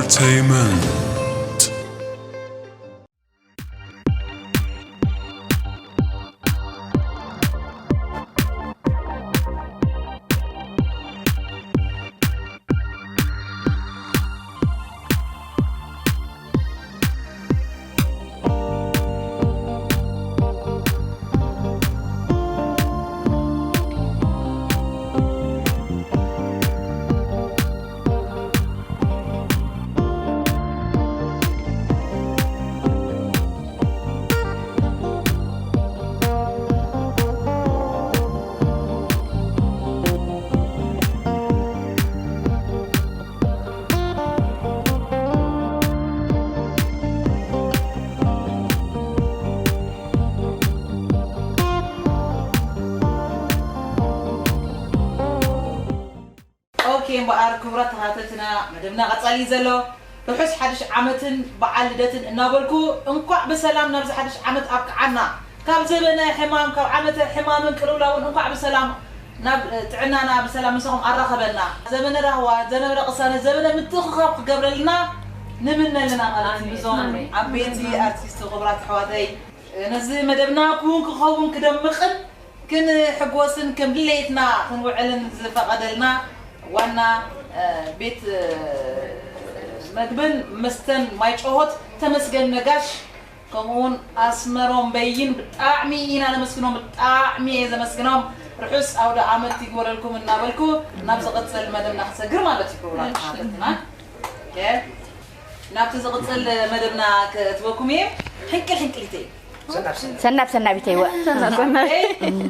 Entertainment. ኦኬ፣ እምበኣር ክቡራት ተኸታተልትና፣ መደብና ቀጻሊ እዩ ዘሎ። ርሑስ ሓድሽ ዓመትን በዓል ልደትን እናበልኩ፣ እንኳዕ ብሰላም ናብዚ ሓድሽ ዓመት ኣብቅዓና። ካብ ዘበነ ሕማም፣ ካብ ዓመተ ሕማምን ቅልውላውን እንኳዕ ብሰላም ናብ ጥዕናና ብሰላም ምሳኹም ኣራኸበና። ዘመነ ራህዋ፣ ዘመነ ቅሳነት፣ ዘመነ ምትእኽኻብ ክገብረልና ንምነ ኣለና ማለት እዩ። ኣሜን። እዞም ኣሜን። ዓበይቲ ኣርቲስት ክቡራት ኣሕዋተይ፣ ነዚ መደብና ክውን ክኸውን ክደምቕን ክንሕጎስን ከም ድሌትና ክንውዕልን ዝፈቐደልና ዋና፣ እ፣ ቤት፣ እ፣ መግብን መስተን ማይ ጨሆት ተመስገን ነጋሽ፣ ከምኡውን ኣስመሮም በይን ብጣዕሚ ኢና ነመስግኖም፣ ብጣዕሚ እየ ዘመስግኖም። ርሑስ ኣውደ ዓመት ይግበረልኩም እናበልኩ ናብ ዝቕጽል መደብና ክሰግር ማለት እዩ። ክቡራት እሺ። ተሓተትና፣ ኦኬ፣ ናብቲ ዝቕጽል መደብና ከእትወኩም እየ። ሕንቅል ሕንቅሊተይ። ሰናብ ሰናቢተይ ወ። ሰናብ ሰናቢተይ። እም፣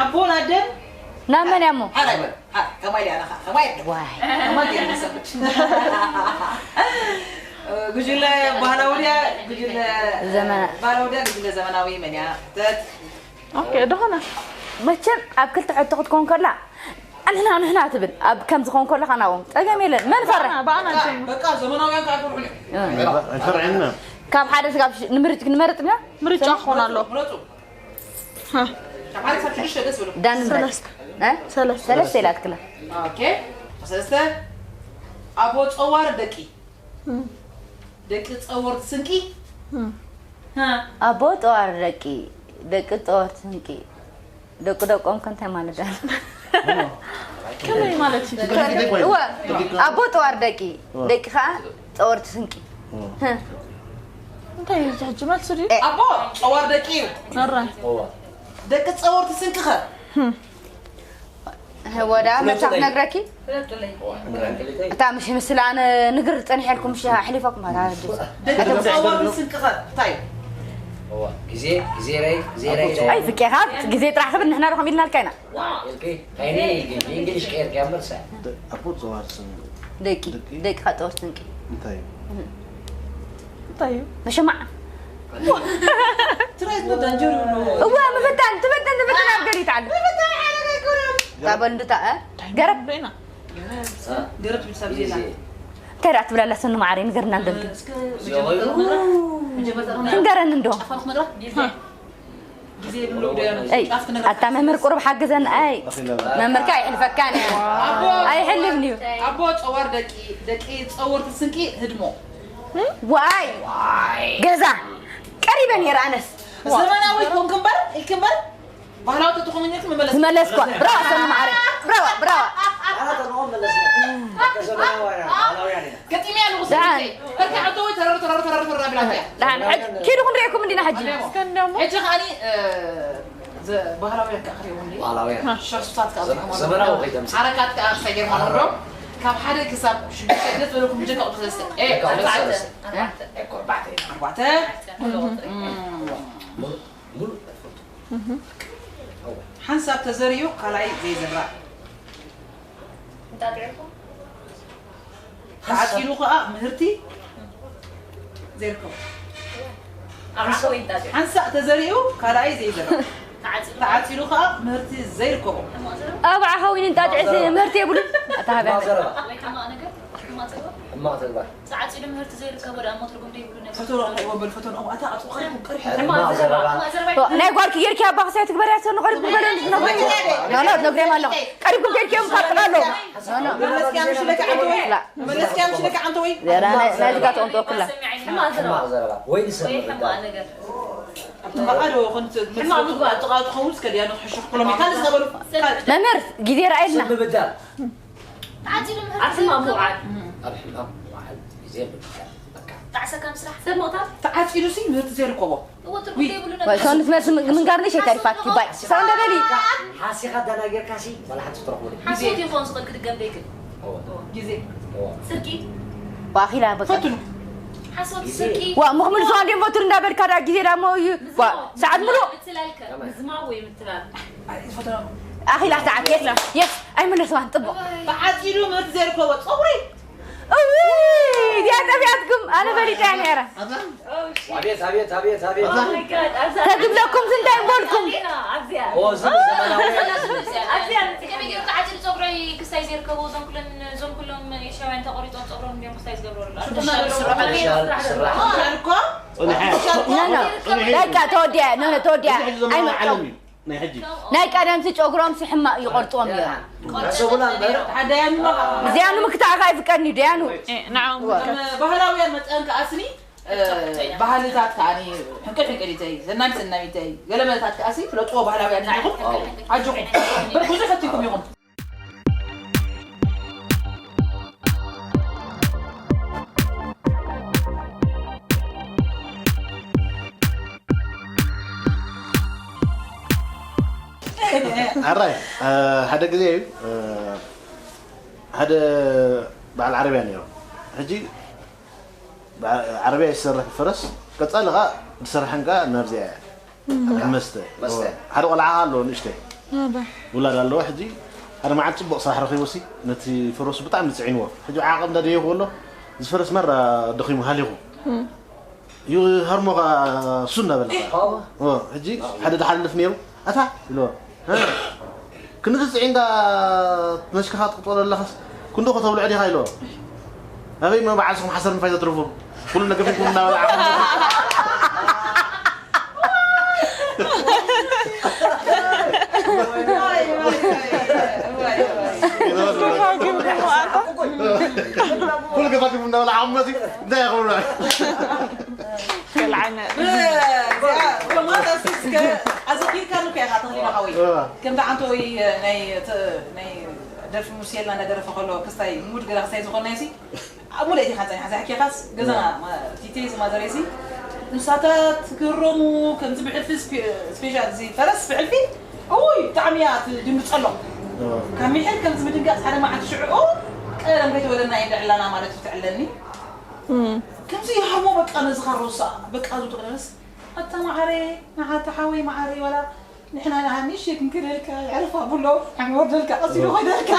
ኣቦን ኣደን ናብ መን እያ እሞ? ሓራይ በል። ሓራይ፣ ከማይ ዲያ ናኻ? ከማይ ኣደ። ዋይ። ከማይ ዲያ ናኻ? ጉጅለ ባህላዊ ድያ? ጉጅለ ዘመና-፣ ባህላዊ ድያ? ጉጅለ ዘመናዊ መን እያ? ተት-፣ ኦኬ፣ ደኾነ። መቸም ኣብ ክልተ ሕቶ ክትኮን ከላ፣ ኣንሕና፣ ኣንሕና ትብል። ኣብ ከም ዝኸውን ከሎ ኸናውን ጸገም የለን። መን ፈርሕ? ብኣና፣ ብኣና በቃ፣ ጀምር። በቃ፣ ዘመናውያን ከኣ ኣይፈርሑን እዮም። እ። ኣይፈርሕና። ካብ ሓደ ስጋብ ሽ-፣ ንምርጭ ክንመርጥ ኢና? ምርጫ ክኾን ኣሎ። ምረጹ። ሃ። ካብ ሓደ ክሳብ ሽዱሽተ ደስ ብሎ። ዳን ምረጥ። ሰለስተ። እ? ሰለስተ። ሰለስተ ኢላትክላ። ኦኬ። ሰለስተ። ኣቦ ጸዋር ደቂ። እም። ደቂ ጸወርቲ ስንቂ። እም። ሃ። ኣቦ ጠዋር ደቂ፣ ደቂ ጠወርቲ ስንቂ፣ ደቂ ደቆም ከ እንታይ ማለት ደኣ? ከመይ ማለት እዩ? ደቂ ደቆም። እወ፣ ኣቦ ጠዋር ደቂ፣ እወ። ደቂ ኸኣ ጸወርቲ ስንቂ። እወ። ህ። እንታይ እዩ እዚ ሕጂ መልሲ ድዩ? ኣቦ ጸዋር ደቂ እዩ። ኣራይ። ደቂ ጸወርቲ ስንቂ ኸ? ህም። ወዳ መርሳ ክነግረኪ? እታ ምሽ ምስላ ንግር ጸኒሐልኩም ምሽ ኣሕሊፈኩም ኣታ ደቂ ጸወር ስንቅኸ እንታይ? እዋ፣ ግዜ፣ ግዜ ረይ፣ ግዜ ረይ፣ ረይ። ኣይ ፍቄኻ ግዜ ጥራሕ ክብል ንሕና ዶ ከም ኢልናልካ ኢና። ኢልኪ፣ ካይኒ ኢልኪ፣ ብእንግሊሽ ቀይርኪ እምበር ሰ። ኣቦ ጸዋር ስንቂ። ደቂ፣ ደቂ። ደቂ ኸ ጸወር ስንቂ። እንታይ እዩ? እንታይ እዩ? መሸማዕ። ትራይ ትበዳን ጀሩ ነው። እዋ፣ ምፍታን፣ ትበተን፣ ትበተን ኣብ ገሊት ዓለ። ምፍታን ሓደ ኣይኮነን። ታበል እንድታ፣ እ? ገረብ። ዶይና። ገረብ ትብል ሰብ ዜና። እንታይ ደኣ ትብላ ኣላ ሰኑ መዓረይ፣ ንገርና እንደልኪ። እስከ መጀመርታ መድረኽ፣ መጀመርታ ክንገረን እንዶ። ጨፋር መድረኽ፣ ግዜ። ግዜ የብሉ ዶ ያለው? ኣይ፣ ጫፍ ክነግረካ። ኣታ መምህር ቁሩብ ሓግዘን። ኣይ፣ መምህርካ ኣይሕልፈካን እዩ። ኣቦ ኣይሕልፍን እዩ። ኣቦ ጸዋር ደቂ፣ ደቂ ጸወርቲ ስንቂ ህድሞ። ዋይ፣ ገዛ ቀሪበ ነይረ ኣነስ። ዘመናዊ ኮንክ እምበር፣ ኢልክ እምበር፣ ባህላዊ ተትኾኑ ነይርኩም መመለስ። ዝመለስኳ። ብራዋ ሰኑ መዓረይ። ብራዋ፣ ብራዋ። ኣና ተንኦም መለስና። ዘመናውያን፣ ባህላውያን ኢና። ገጢመያ ኣለኹ ደሓን። ስሚተይ። በቃ፣ ዕደወይ ተረር፣ ተረር፣ ተረር፣ ተረር ኣቢላተያ። ደሓን፣ ሕጂ ኪዱ ክንሪኤኩም እንዲና ሕጂ። ኣለዎ። እስከ እንደሞ። ሕጂ ከኣኒ፣ እ፣ ዘ-፣ ባህላውያን ከኣ ክሪእዎ እንዲ። ባህላውያን። ሸርሱታት ከኣ ዘ-፣ ክሪእዎ ዘመናዊ ኣለዎ። ከይተምጽእ። ሓረካት ከኣ ክሰገርና ኣለዎ። ካብ ሓደ ክሳብ ሽዱሽተ ደስ በለኩም ብጀካ ቁጽሪ ሰለስተ። ኤ፣ ደቂ ኣርባዕተ። ሰለስተ። ኣርባዕተ። ኣርባዕተ። ኣርባዕተ። እም። ሙሉእ፣ ሙሉእ ኣይፈልጦ። ሓንሳብ ተዘሪኡ ካልኣይ ዘይዝራእ። እንጣጢዕኩም? ተዓጺዱ ከኣ ምህርቲ ዘይርከቦ። ኣብ ዓኸው ይንጣጢዕ። ሓንሳእ ተዘሪኡ ካልኣይ ዘይዝራእ። ተዓጺዱ። ተዓጺዱ ከኣ ምህርቲ ዘይርከቦ። ኣብ ዓኸው ይንጣጢዕ ምህርቲ የብሉን። ኣታ ሃብያ። ዘረባ። ወይ ሕማቕ ነገር፣ ሕማቕ ዘረባ። ሕማቕ ተግባር። ተዓጺዱ ምህርቲ ዘይርከቦ ደኣ እሞ ትርጉም ዘይብሉ ነገር። ፈተና ርኣይዎ በል፣ ፈተና እሞ ኣታ ኣጽብኻ ይኩን ቀሪሕ። ሕማቕ ዘረባ። ሕማቕ ዘረባ። ቶ፣ ናይ ጓልኪ ጌርኪ ኣባኺ ሳይ ትግበርያ ሰኒ ቐሪብኩም በለ እንድትነግሪ። ኖ፣ ኖ፣ ትነግሪዮም ኣለኹ። ቀሪብኩም ጌርኪ እዮም ካጥላ ኣለዉ። ኖ፣ ኖ። መለስኪያ ምሽ ለካ ዓንተ ወይ? ላ። መለስኪያ ምሽ ለካ ዓንተ ወይ? ዘራ ናይ፣ ናይ ዝጋ ተቐምጦ ኩላ። ሕማቕ ዘረባ። ሕማቕ ዘረባ። ወይ ንሰብ ወይ ምርዳእ። ሕማቕ ነገር። ኣቱም በዓል ኾን ሕማቕ ምግባር። ጥቓ ትኸውን እስከ ዲያኑ ትሕሹ ክሎም ይካል ዝነበሩ። መምህር፣ ግዜ ረኣየልና። ሰብ ምብዳል። ተዓጺዱ ምህርቲ ኣብ ሕማቕ ዘይርከቦ። ምውዓል። ኣብ ሕማቕ ምውዓል ግዜ ምብዳል። በቃ። ጣዕሰካ ምስራሕ። ሰብ ምቕታል። ተዓጺዱ ሲ ምህርቲ ዘይርከቦ። እዎ፣ ትርጉም ዊ። ዘይብሉ ወይ፣ ነገር። ሰው ንትመርሲ ም-፣ ምንጋር ነሽ የተሪፋት ይባይ። ሰው እንደበሊ። ሓሲኻ ዳና ጌርካ ሲ ዋላ ሓንቲ ትረኽቦ። ሓሶት ይኾን ዝኽእል ክድገም ደይክእል። እዎ። ግዜ። እዎ። ስርቂ። ዋኺላ በቃ። ፈትኑ። ሓሶት፣ ግዜ። ስርቂ። ዋ፣ ምኽምል ሰው እንዴ ሞትር እንዳበልካ ዳ ግዜ ዳሞ እዩ። ዋ፣ ሰዓት ሙሉ። ምትላልከ። ምዝማው ወይ ምትላል። ኣይ፣ ፈተና። ኣኺላ ሰዓት፣ የስ፣ የስ፣ ኣይመለስዋን፣ ጽቡቕ። ብዓጺዱ ምህርቲ ዘይርከቦ ጸጉሪ። እውይ፣ እዚኣ ጠፊኣትኩም፣ ኣነ ፈሊጠያ ነይረ። ኣቤት፣ ኣቤት፣ ኣቤት፣ ኣቤት። ተግብለኩም እንታይ እምበልኩም? ኦ፣ እዚ ዘመናዊ። ከመይ ገይሩ ተዓጺዱ ጸጉረይ ክስታይ ዘይርከቦ፣ እዞም ኩለን፣ እዞም ኩሎም ኤሽያውያን ተቆሪጾም ጸጉሮም እንዲዮም ክስታይ ዝገብሩ ኣለዉ። ስራሕ፣ ስራሕ። ኖ፣ ኖ። ደቃ ተወዲያ፣ ኖ፣ ኖ፣ ተወዲያ። እዚ ሕጂ ዘመናዊ ኣይመ-፣ ዓለም እዩ። ናይ ሕጂ። ናይ ቀደምሲ ጨጉሮምሲ ሕማቕ ይቖርጽዎም ነይሮም። ርሕሰቡና እምበር። እዚኣ ንምክታዕ ከኣ ይፍቀድኒ ደያኑ። እ፣ ንዓኦም ከም ባህላውያን መጠን ከኣስኒ፣ እ፣ ባህልታት ከኣኒ ሕንቅል ሕንቅሊተይ፣ ዘናቢት ዘናቢተይ፣ ገለ መለታት ከኣሲ ፍለጥዎ ባህላውያን ኢኹም። ኣጆኹም። እምበር ብዙሕ ፈቲኩም ኢኹም። ኣራይ፣ እ፣ ሓደ ግዜ እዩ፣ እ፣ ሓደ በዓል ዓረብያ ነይሩ። ሕጂ በዓ-፣ ዓረብያ ይሰርሕ ፈረስ፣ ቀጻሊ ኸኣ ዝሰርሐን ከኣ ናብዚኣ እያ። ኣብ መስተ። መስተ። ሓደ ቆልዓ ኣሎ ንእሽተይ። ኣባ። ውላድ ኣለዎ። ሕጂ ሓደ መዓልቲ ጽቡቕ ስራሕ ረኺቡሲ ነቲ ፈረሱ ብጣዕሚ ጽዒንዎ። ሕጂ ዓቐብ እንዳደየኹ ከሎ፣ እዚ ፈረስ መራ ደኺሙ ሃሊኹ። ይሃርሞ ኸኣ ሱ እናበለ ኸኣ። ኦ፣ ሕጂ ሓደ ዝሓልፍ ነይሩ። ኣታ ኢልዎ። እ፣ ክንዲ ጽዒንካ መሽክኻ ትቕጠሎ ኣለኻስ ክንዶ ከተብልዖ ዲኻ ኢልዎ። ኣበይ እሞ በዓል ስኹም ሓሰር ንፋይ ዘትርፉ። ኩሉ ነገር ፊትኩም እናበልዓኹም። ኩሉ ገፋትኩም እናበልዓኹም መሲ እንታይ ይኽብሉ። ገለ ዓይነት። እዚኣ ሮማንስ እስከ ኣዘኪርካኒ እኮ ኢኻ ተኽሊና ሓወይ። እዋ። ከምቲ ዓንተወይ ናይ ተ-፣ ናይ ደርፊ ሙሴልና እናደረፈ ከሎ ክስታይ ሙድ ገለ ክስታይ ዝኾንናዮ ሲ ኣብ ሙሉእ እቲኻ ጸኒሓ። እዛ ሕኬኻስ ገዛና ማ-፣ ቲቴ እዚ ማዘረይ ሲ ንሳታት ትግረሙ ከምዚ ብሕልፊ ስፔ-፣ ስፔሻል እዚ ፈረስ ብሕልፊ እውይ ብጣዕሚ እያ ትድንግጸሎም። እዋ። ካብ ሚሒር ከምዚ ምድንጋጽ ሓደ መዓልቲ ሽዑ ቀደም ከይተወለድና እየ ብዕላና ማለት እዩ ትዕለኒ። ከምዚ ይሃሞ በቃ ነዚ ካሮሳ በቃ እዚ ትቕደርስ ኣታ መዓረይ ንሓታ ሓወይ መዓረይ ዋላ ንሕና ንሃኒ ሼክ እንክልልካ የዕርፋ ብሎ ሓሚ ወርደልካ ቀሲሉ ኮይደልካ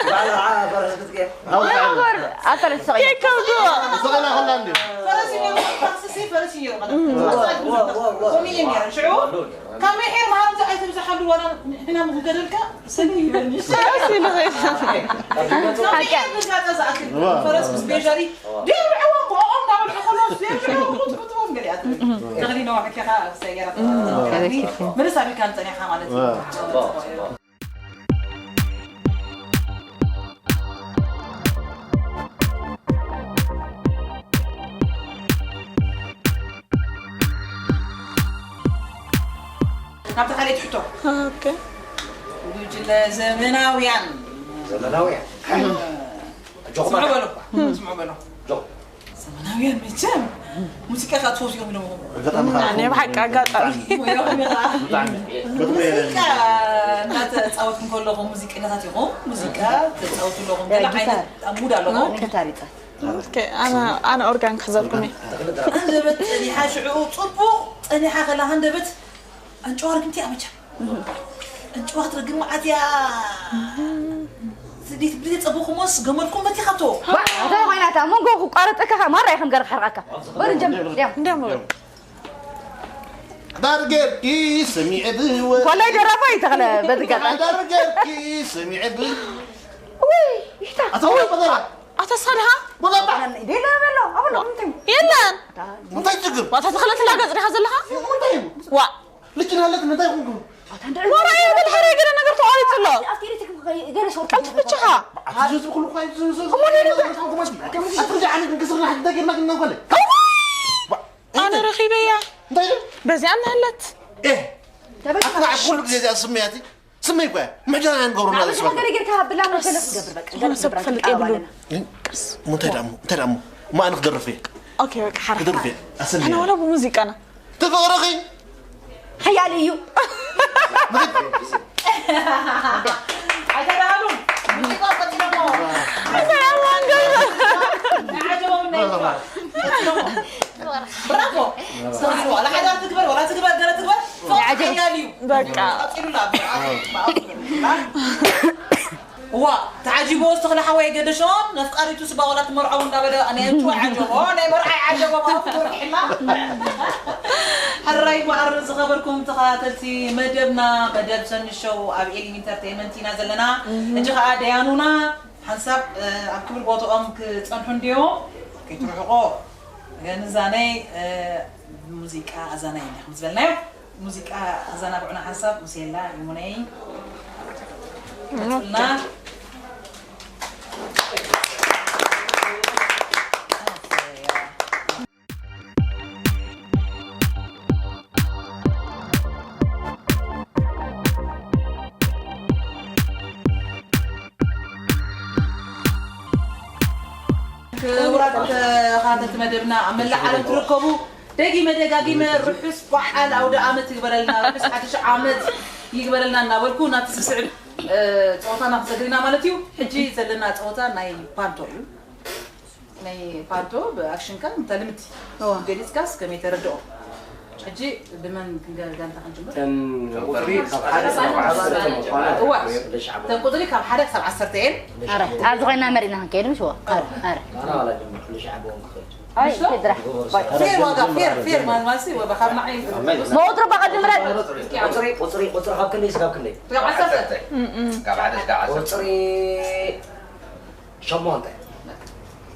ባዕሉ ዓ-፣ ፈረስ ክትቅየር። ኣፈረስ ሰቂላ። ከብዶ። ሰቂላ ከላ እንዲ። ፈረስ እዩ ነይሩ፣ ፈረስ እዩ ነይሩ ማለት እዩ። ዋ፣ ዋ፣ ዋ፣ ዋ። ከምኡ እዩ ነይሩ። ሽዑ ካብ ሚሒር መሃር እዚ ኣይትብዝሓሉ ዋላ ንሕና ምክንከደልካ ስለ ይበልሽ። ደስ ኢሉ ኸይዱ። ካብ ሚሒር ንጋጠ ዝኣክል ፈረስ ምስ ቤሸሪ ዲርብዕዎም ብኦም እናበልዑ ከለዉ ዲርብዕዎም ቁጥቁጥዎም ገሊኣ ትብል። ተኽሊ ነዋሕ ኬኻ ኣብ ሰገራ ምልስ ኣቢልካ ንጸኒሕካ ማለት እዩ። ናብቲ ካልኣይቲ ሕቶ። ኦኬ። ጉጅለ ዘመናውያን። ዘመናውያን። ኣጆኹም ስምዑ በሉ። ስምዑ በሉ። ኣጆኹም። ዘመናውያን መቸም ሙዚቃ ኢኻ ትፈትዎም ኢሎም። ኣጋጣሚ ኸዓ። ናይ ብሓቂ ኣጋጣሚ። ሞያኹም ኢኻ። ብጣዕሚ። ሙዚቃ እናተጻወትኩም ከለኹም ሙዚቀኛታት ኢኹም። ሙዚቃ ተጻወቱ ኣለኹም። ገለ ዓይነት ሙድ ኣለኹም። ጊታር ይጻወት። ኦኬ፣ ኣነ፣ ኣነ ኦርጋን ክሕዘልኩም እየ። ሃንደበት ጸኒሓ ሽዑ ጽቡቕ ጸኒሓ ከላ ሃንደበት ኣንጨዋ ርግምቲ እያ መቸም። ኣንጨዋ ክትረግም መዓት እያ። ስደት ብዘይ ጸቡኹሞስ ገመድኩም በቲኻቶ። ዋ፣ እንታይ ኮይና እታ መንጎ ክቋረጠካ ከ ማራ ኢኹም ገርካ ሕርቃካ። በሉ እንጀምር፣ ድያም። እንዲያም በሉ። ሓዳር ጌርኪ ሰሚዐ ብወ- ኮላይ ደራፋ ይተኽለ በዚ ጋጣሚ። ሓዳር ጌርኪ ሰሚዐ ብ- ውይ፣ ይታ። ኣታ ወላ በደላ። ኣታ ሳድሃ ወላባ ዴላ በሎ ኣበሎ እንታይ የለን። እንታይ ችግር ዋታ ተኸለትላ ገጽ ዲኻ ዘለኻ? እንታይ እዩ ዋ ልጅ ናለት እንታይ ኹንኩ ወራይ በል ሕራይ ገለ ነገር ተቋሪጹ ኣሎ። ኣፍኪሪ ትክ ገለ ሾርት ከምቲ ብቻኻ ኣትዙ ዝብሉ ኳይ ዝዝዝ እሞ ነይ ነዛ ኣትርጃ ዓነ ክንክስር ንሓድዳ ጌርና ክንነው ከለ ኣነ ረኺበያ እንታይ እዩ በዚኣ እናሃለት ኤህ ኣትና ኩሉ ግዜ እዚኣ ስመያቲ ስመይ እኮ እያ ምሕጃና ንገብሩ ማለት ንኣብነት ገለ ጌርካ ብላ መሸለ ክገብር በቃ ገለ ዝኾነ ሰብ ክገብር ክፈልጥ ኣትቃወም የብሉን። ኣለና። እንታይ ደሞ እንታይ ደሞ ማእን ክደርፍ እየ ኦኬ በቃ ሓራ ክደርፍ እየ ኣሰምያ ሕና ዋላ ብሙዚቃና ተፈቅረኺ ሓያል እዩ። ኣይተዳሃሉን ሙዚቃ ቀፂሎሞ ንዓጀቦም ናይ ብራቮ ስራሕቲ ዋላ ሓዳር ትግበር ዋላ ትግበር ገለ ትግበር ፎቅ ሓያል እዩ በቃ ቀፂሉላ እዋ ተዓጂቦ ዝተኽለ ሓወይ ገደሾን ነፍቃሪቱ ስባ ዋላ ትመርዖ እንዳበለ ናይ ኣንጭዋ ዓጀቦ ናይ መርዓይ ዓጀቦ ማፍርሕና ሕራይ ማዕር ዝኸበርኩም ተኸታተልቲ መደብና መደብ ሰኒ ሾው ኣብ ኤሊም ኢንተርቴይመንት ኢና ዘለና ሕጂ ከዓ ደያኑና ሓንሳብ ኣብ ክብር ቦትኦም ክፀንሑ እንድዮም ከይትርሕቆ ገንዛነይ ሙዚቃ ኣዛናይ ኢና ከም ዝበልናዮ ሙዚቃ ኣዘናግዑና ሓንሳብ ሙሴላ ይሙነይ ቀጽልና ክቡራት ተኸታተልቲ መደብና ኣብ መላእ ዓለም ትርከቡ ደጊመ ደጋጊመ ርሑስ በዓል ኣውደ ኣመት ይግበረልና፣ ርሑስ ሓድሽ ዓመት ይግበረልና እናበልኩ ናብቲ ዝስዕብ እ፣ ፀወታና ክሰግር ኢና ማለት እዩ። ሕጂ ዘለና ፀወታ ናይ ፓንቶ እዩ። ናይ ፓንቶ ብኣክሽንካ እንተ ልምቲ ገሊፅካስ ከመይ ተረድኦ? ሕጂ ብመን ክንገ- ጋንታ ክንጅምር? ተን ቁፅሪ ካብ ሓደ ሳብ ዓሰርተ ምዃና እዋ ለሻዕቦ ተን ቁፅሪ ካብ ሓደ ክሳብ ዓሰርተ እየን። ኣረ ኣብዚ ኮይና መሪና ክንከይድ ምሽ ወ ኣረ ኣረ ኣና ዋላ ጀምር ለሻዕቦ ክኸይድ ኣይ ፌድራ ፌር ዋጋ ፌር ፌር ማለት ማለት ወይ ካብ ንዓይ መወትሮ በቐድም ምረጥ ቁፅሪ ቁፅሪ ቁፅሪ ካብ ክንደይ ስጋብ ክንደይ ካብ ዓሰርተ ካብ ሓደ እስካብ ዓሰርተ ቁፅሪ ሸሞንተ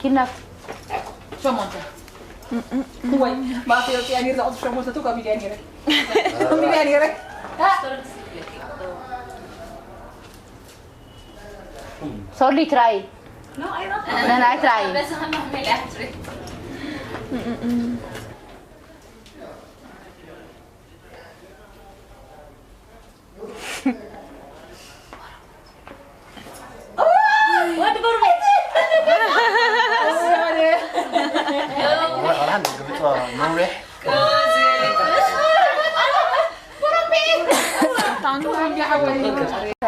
ኪናት ሸሞንተ ወይ ማእሰ ወፂኣ ነይር ዝቐፅሉ ሸሞንተ ቱ ካብ ሚድያ ነይረ ካብ ሚድያ ነይረ ሶሊ ትራይ ነናይ ትራይ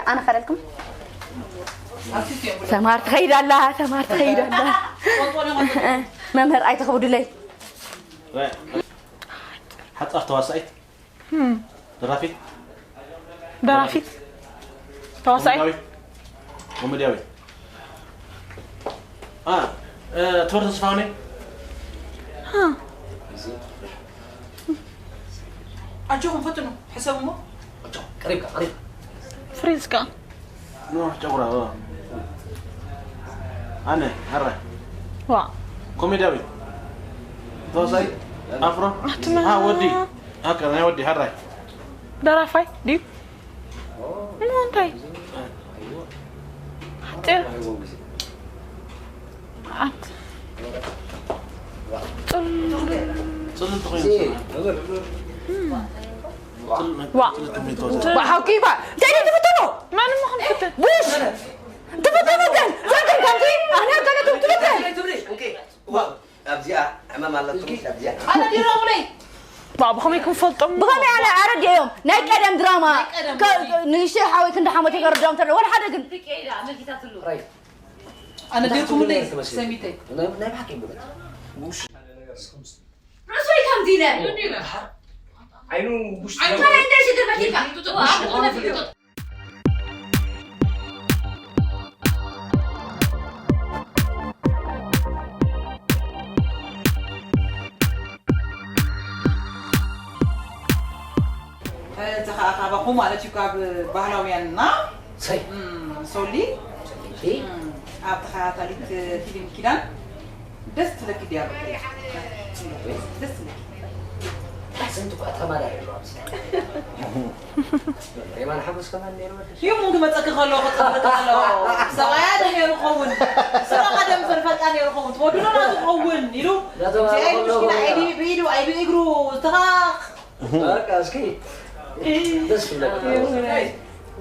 ኣነ ከደልኩም ሰማር ትኸይድ ኣላ ሰማር ትኸይድ ኣላ መምህር ኣይተኸብዱለይ ሓጻር ተዋሳኢት ደራፊት ደራፊት ተዋሳኢ ኮሜድያዊት ኮሜድያዊት አ እ፣ ትምህርቲ ተስፋሁን ኣጆኹም ፈትኑ ሕሰቡ እሞ ቀሪብካ ቀሪብ ፍሪዝ ከ ኖ ጨጉራ ኦ። ኣነ ሀራ ዋ ኮሜድያዊ ተዋሳኢ ኣፍሮ ኣትማ አ ወዲ ኣከ ናይ ወዲ ሀራይ ደራፋይ ድዩ እሞ እንታይ ሓፂር ኣት ጽልል ተኾይኑ ዋ ብሓቂ ባ እንታይ ትፍትኑ ማንም ምኹን ክትል ቡሽ ትፍትኑ ግን ዘግን ከምዚ ኣነ ገለቱ ትፍትን ኣብዚኣ ዕማም ኣለኩም ኣብዚኣ ኣነ ዲሮሙለይ ባ ብኸመይ ክንፈልጦም ብኸመይ ኣነ ኣረዲኦም ናይ ቀደም ድራማ ቀደም ከ- ንእሽተይ ሓወይ ክንዲ ሓሞት ይገርዶም ተሎ ወላ ሓደ ግን ኣነ ዲርኩምለይ ሰሚተይ ናይ ብሓቂ ይብለት ርእሱ ይከምዚ ኢለ ዓይኑ ውሽጢ እንታይ እንታይ ሽግር መኪንካ ተኸኣኻባኹ ማለት እዩ ካብ ባህላውያንና ሰይ ሶሊ ሰይቲ ኣብ ተኸታታሊት ፊልም ኪዳን ደስ ትብለኪ ድያ? ደስ ትብለኪ። ኣሕሰንት እኳ ተማላሪ ኣሎ ኣብዚ። ሬማን ሓጎስ ከማን ነይሩ ወዲ። ይሙ ክመፀኪ ከሎ ክፅብቅ ከሎ ሰብኣያ ዶ ነይሩ ኸውን? ስራ ቀደም ፈርፈጣ ነይሩ ኸውን? ትወድሎ ናቱ ኸውን ኢሉ። እዚኣ ምስኪና ኣይዲ ብኢዱ ኣይዲ እግሩ ዝተኻ በቃ እስኪ ደስ ይብለካ።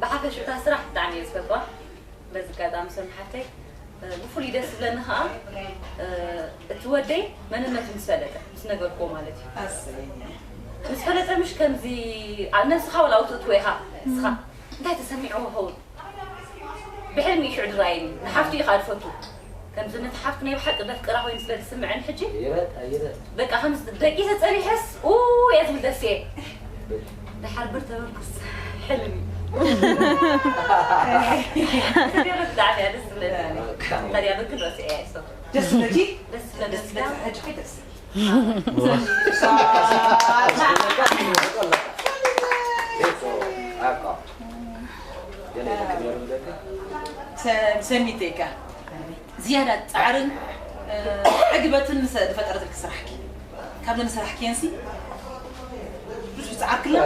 ብሓፈሽኡ እታ ስራሕ ብጣዕሚ እየ ዝፈትዋ። በዚ ኣጋጣሚ ሰኑ ሓፍተይ፣ ብፍሉይ ደስ ዝብለኒ ከዓ፣ እቲ ወደይ መንነቱ ምስ ፈለጠ፣ ምስ ነገርክዎ ማለት እዩ። ኣሰይ። ምስ ፈለጠ ምሽ ከምዚ፣ ኣ፣ ነብስኻ ወላ ኣውፅእትዎ ኢኻ፣ ንስኻ እንታይ ተሰሚዕዎ ይኸውን? ብሕልሚ እዩ ሽዑ ዝረኣየኒ። ንሓፍቱ እዩ ከዓ ዝፈቱ። ከምዚ ነቲ ሓፍቱ ናይ ብሓቂ ዘፍቅራ ኮይኑ ስለ ዝስምዐኒ ሕጂ፣ ይበል፣ ኣይበል። በቃ ከምዚ ደቂሰ ጸኒሐስ፣ ኡ፣ እየ ዝብል ደስ እየ። ድሓር ብር ተመርኩስ፣ ሕልሚ። ተሪር ብጣዕሚ እያ ደስ ዝብለኒ። ተሪር ግን ረስዐ እያ፣ እሱ። ደስ ይብለኪ? ደስ ይብለኒ። ደስ ይብለኪ። ሕጂ ከይደስ። ሰ-፣ ሰኒተይካ ዝያዳ ጻዕርን፣ እ፣ ዕግበትን ምስ ዝፈጠረትልኪ ስራሕኪ። ካብዘን ዝሰራሕክየንሲ ብዙሕ ጻዕርክላ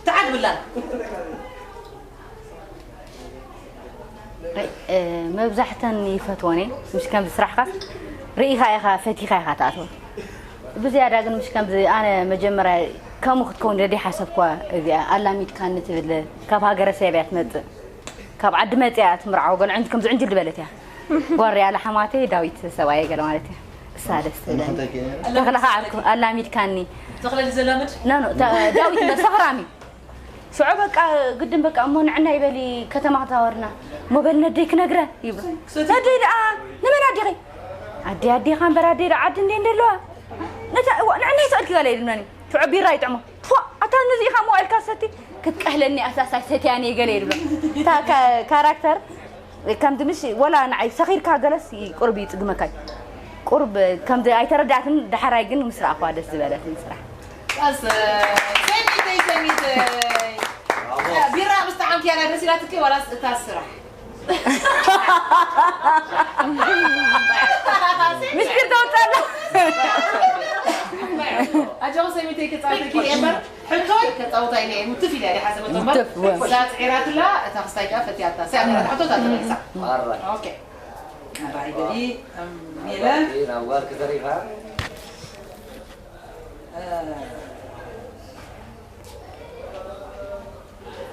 ተዓግብላ። እ፣ መብዛሕተን ይፈትወን እየን። ምሽ ከምዚ ስራሕኻስ ርኢኻ ኢኻ፣ ፈቲኻ ኢኻ ትኣትወን። ብዝያዳ ግን ምሽ ከምዚ ኣነ መጀመርያ ከምኡ ክትከውን ኢለ ደይሓሰብክዋ እዚኣ ኣላሚድካኒ ትብል ካብ ሃገረሰብ እያ ትመጽእ። ካብ ዓዲ መጽያ እያ ትምርዓው፣ ገለ ዕንጅ-፣ ከምዚ ዕንጅል ዝበለት እያ። ጓል ሪኣ ለሓማተይ ዳዊት ሰብኣየ ገለ ማለት እያ። እሳ ደስ ትብለኒ። እንታይ ከ-? ተኽለ ከዓ ዓርኩ ኣላሚድካኒ። ተኽለ ድዩ ዘላምድ? ኖ፣ ኖ፣ ተ-፣ ዳዊት እምበር ሰኽራም እዩ። ሽዑ በቃ ግድን በቃ እሞ ንዕና ይበሊ ከተማ ክዛወርና። እሞ በል ነደይ ክነግረ ይብል። ነደይ ደኣ ንመን ኣዲኺ? ኣደይ ኣዴኻ እምበር ኣደይ ደኣ ዓዲ እንዴ እንደለዋ? ነታ እዋ ንዕና ይስኣልኪ ገለ ይብለኒ። ሽዑ ቢራ ይጥዕሞ። ፎእ፣ ኣታ ነዚ ኢኻ ሞባይልካ ሰቲ ክትቀህለኒ ኣሳሳይ ሰትያን እየ ገለ ይብሎ። እታ ካ-፣ ካራክተር ከምዚ ምሽ ወላ ንዓይ ሰኺርካ ገለስ ይ-፣ ቁርብ ይጽግመካ እዩ። ቁርብ ከምዚ ኣይተረዳእትን፣ ዳሕራይ ግን ምስ ረኣኽዋ ደስ ዝበለትኒ ስራሕ። ኣሰይ፣ ሰኒተይ፣ ሰኒተይ። ቢራ ምስ ጠዓምክያ ደስ ኢላትኪ ዋላስ እታ ስራሕ? ምስጢር ተውፅኣላ። ኣጆኺ ሰሚተይ፣ ክፃወተኪ እየ እምበር፣ ሕቶይ ከፃውታ ኢለ እየ፣ ውትፍ ኢለ እየ ዝሓሰበቶ እምበር፣ ውትፍ፣ ወ- እዛ ፅዒራትላ፣ እታ ክስታይ ከዓ ፈትያታ። ሰ-፣ ሕቶ እታ ተመሊሳ። ኣራይ። ኦኬ። ኣራይ በሊ፣ እም፣ ሜለ። ኣባኪ ናብ ጓልኪ ተሪፋ። እ፣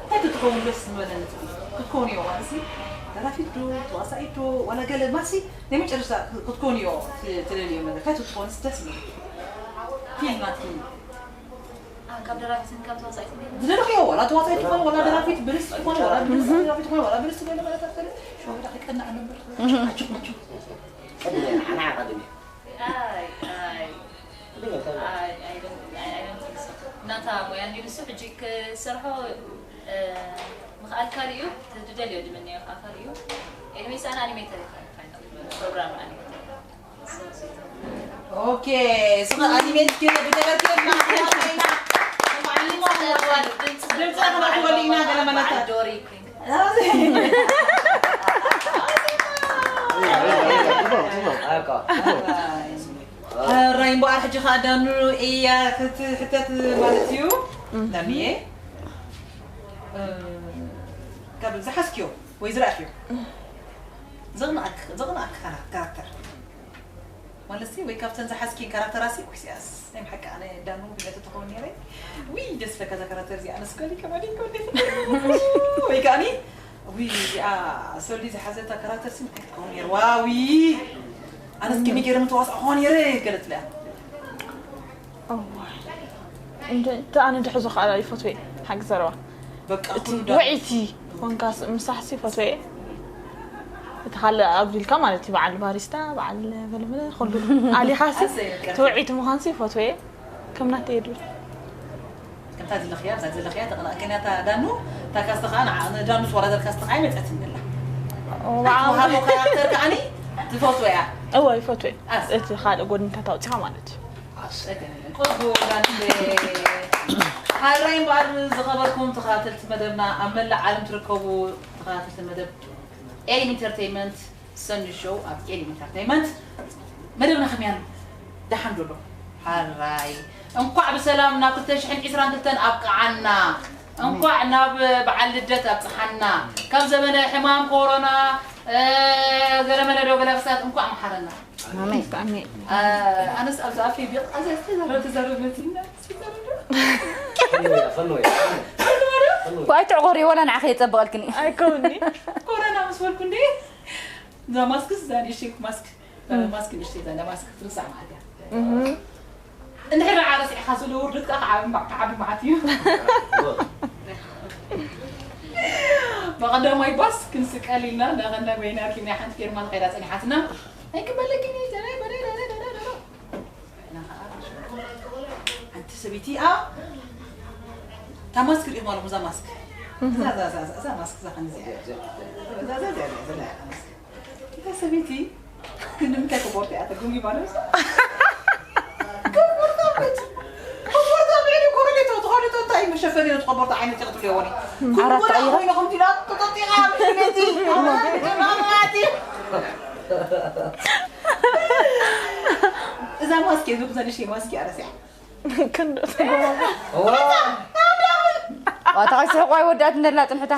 እንታይ ትኸውን ደስ ዝበለኒ ትብሊ? ክትከውን እዮ ዋላ ሲ ደራፊት ዶ፣ ተዋሳኢት ዶ፣ ዋላ ገለ ማሲ ናይ መጨረሻ ክትከውን እዮ ት-፣ ትደልዮ ነገር? እንታይ ትኾንስ ደስ ይብል? ፊልም ናትኪ። አ፣ ካብ ደራፊትን ካብ ተዋሳኢትን ድዩ? ዝደለኽዮ፣ ዋላ ተዋሳኢት ትኾን፣ ዋላ ደራፊት ብልስቲ ትኾን፣ ዋላ ብልስቲ ደራፊት ትኾን፣ ዋላ ብልስቲ ገለ ማለት ኣትፈልጥ። ሸው ዳ ክቀናዕ ነበር። ኣጆኹም፣ ኣጆኹም። ቀድሚ፣ ኣና ቀድሚ። ኣይ፣ ኣይ። ኣይ፣ ኣይ፣ ኣይ፣ ኣይ፣ ኣይ፣ ናታ ሞያ እንዲ ንሱ ሕጂ ክሰርሖ፣ እ፣ ምኽኣል ካልእ እዩ፣ ትደልዮ ድምንዮ ከዓ ካልእ እዩ። ኤኒዌይስ፣ ኣነ ኣኒሜተር እየ፣ ፕሮግራም ኣኒሜተር። ኦኬ፣ ስለ ኣኒሜት ግን ብገበርክልና፣ ብገበርክልና። ድምፂ ክነእትወሉ ኢና፣ ገለ መለታት። ዶሪ ኩን። ራይ እምበኣር ሕጂ ኸኣ ዳኑ እያ ክትሕተት ማለት እዩ። ዳኑየ፣ እ፣ ካብ ዝሓዝክዮ ወይ ዝረኣኽዮ ዘቕንኣክ-፣ ዘቕንኣክ ካራ-፣ ካራክተር ማለት ሲ፣ ወይ ካብተን ዝሓዝክየን ካራክተራ ሲ፣ ወይ ሲያስ፣ ናይ ብሓቂ ኣነ ዳኑ ብገቱ ትኸውን ነይረ። ውይ፣ ደስ ለካ እዛ ካራክተር እዚኣ፣ ኣነስ ጓል ከማን ይከውን ደስ ወይ ከኣኒ፣ ውይ፣ እዚኣ ሶሊ ዝሓዘታ ካራክተር ሲ፣ እንታይ ትኸውን ነይርዋ፣ ውይ፣ ኣነስ ከመይ ገይረ ምተዋሳእኹዋ ነይረ፣ ገለ ትብለያ። እዋይ። እንደ-፣ እቲ ኣነ ድሕዞ ከዓ ይፈትወ፣ ሓቂ ዘረባ። በቃ እቲ ኩሉ ዳ- ውዕይቲ ኮንካ ስ-፣ ምሳሕሲ ይፈትወ። እቲ ካልእ ኣብዲልካ ማለት እዩ፣ በዓል ባሪስታ፣ በዓል በለበለ፣ ኩሉ ኣሊኻሲ ኣሰይ፣ በቃ። እቲ ውዕይቲ ምዃንሲ ይፈትወ። ከም ናተይ የድብል። ከምታ ዘለኽያ፣ ኣብዛ ዘለኽያ ተቕላቕከን እያ እታ ዳኑ፣ እታ ካስተ ኸዓ ንዓ-፣ ንዳኑ ዝወረደር ካስተ ኸዓ ይመፀት እንደላ። ዋው። እታ ወሃቦ ካራክተር ከዓኒ ትፈትወ እያ። እወ፣ ይፈትወ። ኣስ- እቲ ካልእ ጎድንታት ኣውፂኻ ማለት እዩ። ኣስ-፣ ቁቡ ዳንዴ። ሃራይ እምበኣር ዝኸበርኩም ተኸታተልቲ መደብና፣ ኣብ መላእ ዓለም ትርከቡ ተኸታተልቲ መደብ ኤሊም ኢንተርቴይንመንት፣ ሰኒ ሾው ኣብ ኤሊም ኢንተርቴይመንት መደብና ከመይ ኣሎ? ደሓን ዶ ኣሎ? ሓራይ እንኳዕ ብሰላም ናብ ክልተ ሽሕን ዕስራን ክልተን ኣብቅዓና። እንኳዕ ናብ በዓል ልደት ኣብጽሓና። ካብ ዘመነ ሕማም ኮሮና፣ እ፣ ገለመለ ዶ ገለ ክሳት እንኳዕ መሓረና። ኣሜን። ኣሜን። እ፣ ኣነስ ኣብዚ ኣፈይ ቢቕ፣ ኣዚ ዝተዛረብ ተዛረብ መጺና። ፈኖያ፣ ፈኖያ፣ ፈኖያ። ጓይ ትዕቆሪ፣ ወላ ንዓኺ የጸብቐልክኒ። ኣይኮኒ። ኮሮና ምስ በልኩ እንዴ? እዛ ማስክስ፣ እዛ ንእሽተይ ማስክ፣ እም። ማስክ ንእሽተይ፣ እዛ ማስክ ትርሳዕ ማለት እያ። እህ። እንድሕር ደኣ ረሲዕኻ ስለ ውርደት ከኣ ክዓቢ ማ-፣ ክዓቢ መዓት እዩ። ብቐዳማይ ባስ ክንስቀል ኢልና፣ እንዳኸድና ጎይና ርኪብና ሓንቲ ፌርማ ተኸይዳ ጸኒሓትና። ኣይክበለኪን እዩ፣ ደረ፣ በረ፣ ደረ፣ ደረ፣ ደረ። ሓንቲ ሰበይቲ፣ ኣ፣ እታ ማስክ ርኢኹማ ኣለኹም፣ እዛ ማስክ። እዛ፣ እዛ፣ እዛ፣ እዛ፣ እዛ ማስክ፣ እዛ ከምዚ እያ። እዛ፣ እዛ፣ እዛ፣ እዛ፣ እዛ ማስክ። እታ ሰበይቲ ግን ንምንታይ ኮቦርታ እያ ተጎምጊማ ነብሳ? ኮቦርታ በጭ-፣ ኮቦርታ ብዕሊ ኮረሌቶ፣ ተኸዲቶ እንታይ መሸፈኒ ነው ተኸቦርታ ዓይነት እያ ክትብልዮ ወኒ? ዓራት ኮቦርታ ተቐይራ? ኮይነ ከምቲ ኢላ ተጠጢቓ ኣብ ቤቲ። እዛ ማስክ እየ፣ እዛ ንእሽተይ ማስክ እያ ረሲዓ። ክንዶ ተጎማማ። እዋ። ዋታ ቀይ ስሕቋ ይወዳት እንደላ ጽንሕታ።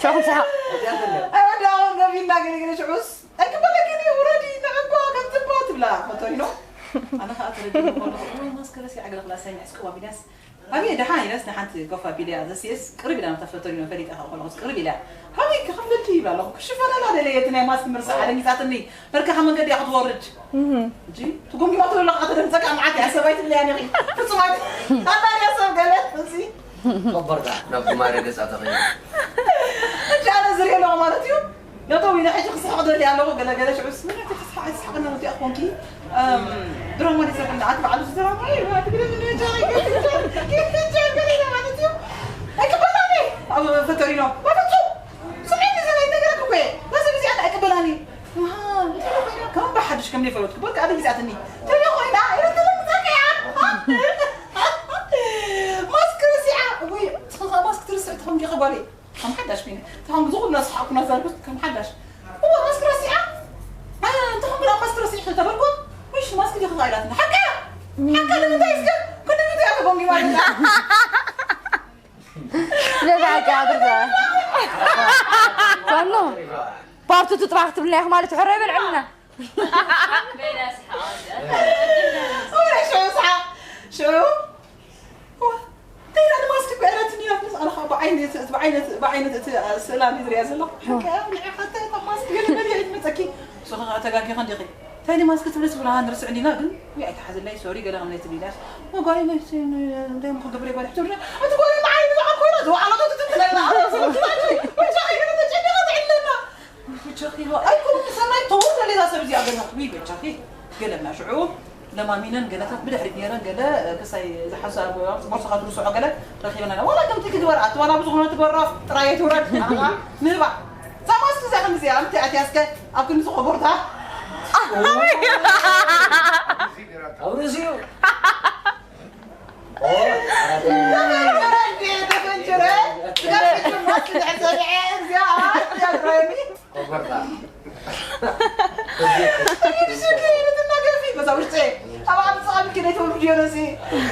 ሸኹም ሰሓቕ። ኣይወዳእን ገቢና ገለ ገለ ሽዑስ ኣይክበለክን እዩ፣ ውረዲ፣ ንዕባ፣ ከም ትባ ትብላ ፈቶሪኖ። ኣነ ኸኣ ተረዲእኒ ከለኹ፣ እዋይ፣ ማስክ ረሲዐ ገለ ክላ ሰሚዐ፣ እስኪ ዋቢዳስ። ኣበየ ደሓን ኢለስ ንሓንቲ ጎፋ ቢልያ ዘስየስ ቅርብ ኢላ፣ ነታ ፈቶሪኖ ፈሊጠ ከኣ ከለኹስ ቅርብ ኢላ። ሃበይ ክኽፍለልኪ ይብላ ኣለኹ። ክሽፈነላ ደለየ፣ እቲ ናይ ማስክ ምርሳዕ ኣደንጊጻትኒ። በርካኻ መንገዲ እያ ክትወርድ። እህ። እንጂ ትጉምጉማ ትብሎ ለኻ ተደምጸካ መዓት እያ፣ ሰበይቲ ትብለያ ኔኺ። ፍጹም ኣይት-፣ ኣታ እያ ሰብ ገለ፣ እዚ። ኮበርታ ናብ ጉማረ ገጻ ተኸይዱ። እንጂ ኣነ ዝሪኦ ኣለኹ ማለት እዩ። ነቶም ኢለ ሕጂ ክስሕቕ ደልየ ኣለኹ፣ ገለ ገለ ሽዑስ፣ ምን እቲ ክስሓቕ ኣይትስሓቕና፣ ወዲኣ ክኾንኪ፣ እም፣ ድራማ ዲሰርሕና፣ ኣቲ በዓሉ ድራማ እዩ፣ ኣቲ ግደ፣ ግደ፣ ጃ፣ ግደ፣ ጃ፣ ግደ፣ ጃ፣ ግደ ማለት እዩ። ኣይቅበላኒ፣ ኣብ ፈተሪኖ፣ በፍጹም። ስምዒት ዝሰማይ ነገር እኮ እየ። በዚ ግዜ ኣነ ኣይቅበላኒ። ኣሃ፣ እንታይ ኮይና? ከም ብሓድሽ ከም ዘይፈለጥኩ፣ በቃ፣ ኣደ ግዛትኒ። እንታይ ኮይና? ኢለ ተለምጻ እያ። ማስክ ረሲዓ። ወይ፣ ትኻ ማስክ ትርስዕ ትኾን ዲኻ ጓለይ? ከም ሓዳሽ ኮይነ። ትኾን ብዙ ኩና ስሓ-፣ ኩና ዘርኩት ከም ሓዳሽ። እዋ፣ ማስክ ረሲዓ? ኣ፣ እንተ ከም ብላ ማስክ ረሲዕ ተበልኩ? ውሽ፣ ማስክ ዲኻ ኢላትና። ሓቃ! ሓቃ ንምንታይ እስከ? ክንዲ ምንታይ ኣተጎምጊማ ኣላ? ስለዚ ሓቂ ኣድርጋ። ኮኑ፣ ፓርቱ ትጥባኽ ትብልና ኢኹም ማለት ሕረ ይበልዕልና። ወረ ሽዑ ሰሓቕ። ሽዑ፣ ዋ፣ እንታይ ኢላ ንማስክ እኮ ኢላትኒ ኢላትኒ። ኣነ ኸዓ ብዓይነት፣ ብዓይነት፣ ብዓይነት እቲ ስእላ እንዲ ዝሪኣ ዘለኹ። ሓቂ እያ፣ ንዒ ሓታ እታ ማስክ ገለ መሊኣ ይመጸኪ። ንስኺ ኸዓ ተጋጊኺ እንዲኺ። እንታይ ንማስክ ትብሊ ትብላ ንርስዕ እንዲና ግን፣ ውይ፣ ኣይትሓዝለይ፣ ሶሪ፣ ገለ ከምለይ ትብሊ ኢላስ። መጓይ፣ እንታይ እሞ ክገብር እየ ጓል ሕቶ፣ እቲ ጓል መዓይ ብዛዕባ ኮይና ዝወዓለቶ ትትንትነልና። ኣነ ዝኽትላችሁ፣ ብቻ ይገለ ተጨነቐ ትዕለና። ብቻኺ፣ ኣይኮነ ሰናይ ተወርደ ሌላ ሰብ እዚኣ ገለ፣ ውይ፣ ብቻኺ፣ ገለ እና ሽዑ ለማሚነን ገለታት ብድሕሪት ነይረን ገለ ክሳይ ዝሓሳ ቦርሳኻ ትርስዖ ገለ ረኺበና። ዋላ ከምቲ ክትበርኣ፣ ዋላ ብዝኾነ ትበርኣ ጥራይ ኣይትውረድ። ኣኻ ንህባ። እዛ ማስክ እዛ ከምዚ እያ፣ ኣንቲ ኣትያ እስከ ኣብ ክንዲ ዝኾቦርታ። ኣብ ርእሲኡ። ኦ፣ ተፈንጀረ፣ ተፈንጀረ፣ ማስክ ድሕር ሰሚዐ፣ እግዚኣብሔር ያድረኒ። ኮበርታ። ሽኪ፣ ንትናገፊ፣ በዛ ውሽጠ። ኣብ ዓዲ ጻዕቢ ከይደ ተወልድ ዮነሲ።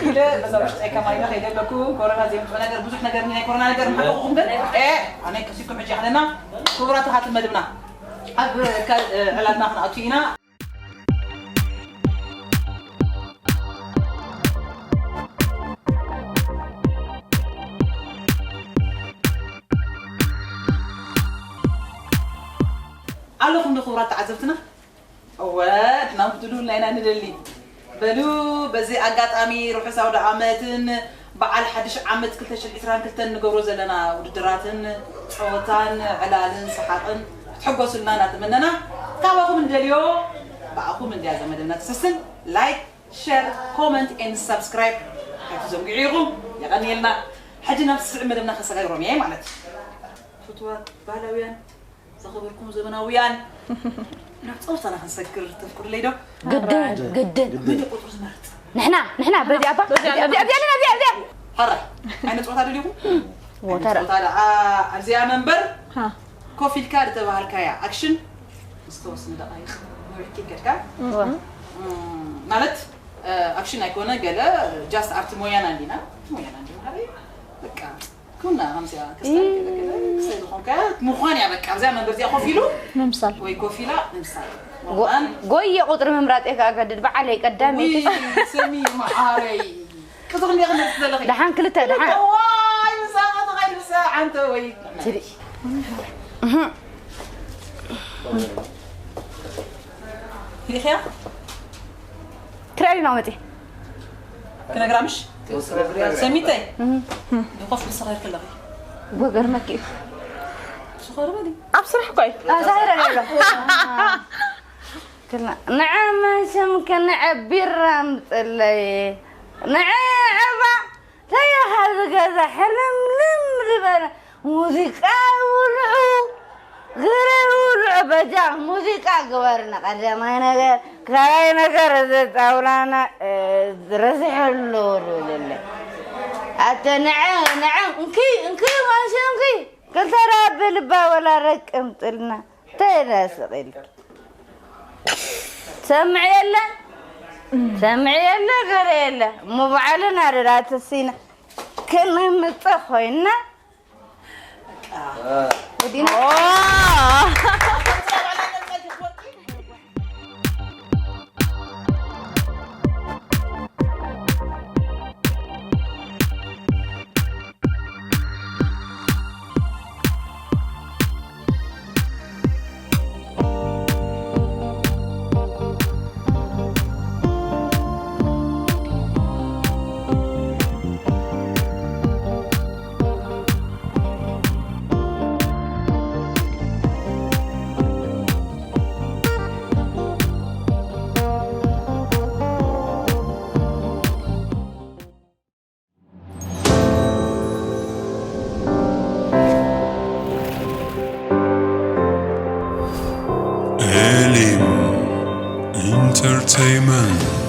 ኢለ፣ በዛ ውሽጠ ከማይ ኢለ ከይደ ኣለኩ። ኮሮና ዘይምጽኦ ነገር፣ ብዙሕ ነገር፣ ናይ ኮሮና ነገር ምሓለኹም ግን፣ ኤ፣ ኣነ ከሲኩም ሕጂ ሓለና። ክቡራት ተኻትል መድብና። ኣብ ካልእ ዕላልና ክንኣቱ ኢና። ኣለኹም ዶ ክቡራት ተዓዘብትና? እወ፣ ድና ክትብሉልና ኢና ንደሊ። በሉ፣ በዚ ኣጋጣሚ ርሑስ ኣውደ ዓመትን በዓል ሓድሽ ዓመት ክልተ ሽሕን ዕስራን ክልተን ንገብሮ ዘለና ውድድራትን ጸወታን ዕላልን ሰሓቕን ክትሕጎሱልና እናተመነና፣ ካባኹም እንደልዮ፣ ብኣኹም እንድያ ዘመደና ትስስን። ላይክ፣ ሸር፣ ኮመንት ኤንድ ሳብስክራይብ ኣይትዘንግዑ ኢኹም። የቐንየልና። ሕጂ ናብ ስዕብ መደብና ከሰጋግሮም እየ ማለት እዩ። ፍትዋት ባህላውያን፣ ዝኸበርኩም ዘመናውያን፣ ናብ ጸወታና ክንሰግር ተፍቅዱለይ ዶ? ግድን፣ ግድን። መን እዩ ቁጽሪ ዝመርጽ? ንሕና፣ ንሕና፣ በዚኣ እባ። በዚኣ፣ በዚኣ፣ በዚኣ፣ በዚኣ፣ በዚኣ፣ በዚኣ። ሕራይ፣ ዓይነት ጸወታ ደሊኹም? ወተረ። ዓይነት ጸወታ ደኣ ኣብዚኣ መንበር ሃ። ኮፍ ኢልካ ዝተባሃልካያ ኣክሽን ዝተወስኑ ደቃይቅ ንብሕቲ ይገድካ ማለት ኣክሽን ኣይኮነ ገለ ጃስት ኣብቲ ሞያና እንዲና ሞያና እንዲ ማለይ በቃ ኩና ከምዚኣ ክስታይ ገለ ገለ ክስታይ ዝኾንካ ምዃን እያ በቃ ኣብዚኣ መንበር እዚኣ ኮፍ ኢሉ ምምሳል ወይ ኮፍ ኢላ ምምሳል ምዃን ጎየ ቁፅሪ ምምራጥ እየ ከኣገድድ በዓለይ ቀዳመይቲ ሰሚ መዓረይ ቅፅሪ እንዲያ ክመፅእ ዘለኺ ደሓን ክልተ ደሓን ዋይ ምሳኻ ተኻይድ ምሳ ሓንተ ወይ ሪኢኽያ ክርኢ ዲና መፂ ክነግራ ምሽ ሰሚተይ ንኮፍ ንስኻ ይርከለኺ ጎገርመኪ እዩ ስኸርበሊ ኣብ ስራሕ እኮ እዩ ዛይረ ነሎ ንዐ መሸም ከነዐ ቢራ ምፅለይ ንዐ ዕባ ተያሃዚ ገዛ ሕልምልም ዝበለ ሙዚቃ ውልዑ ግረ ውልዑ በጃ ሙዚቃ ግበርና ቀዳማይ ነገር ካልኣይ ነገር እዚ ጣውላና ረሲሐሉ ወርውልለ ኣተ ንዐ ንዐ እንኪ እንኪ ማንሸ እንኪ ክልተ ዳብ ልባ ወላ ረቅምጥልና እንታይ ደስቕ ኢልኪ ትሰምዒ የለ ትሰምዒ የለ ገለ የለ እሞ ባዕልና ደዳ ተሲና ክነምፅእ ኮይና ወዲና Elim Entertainment.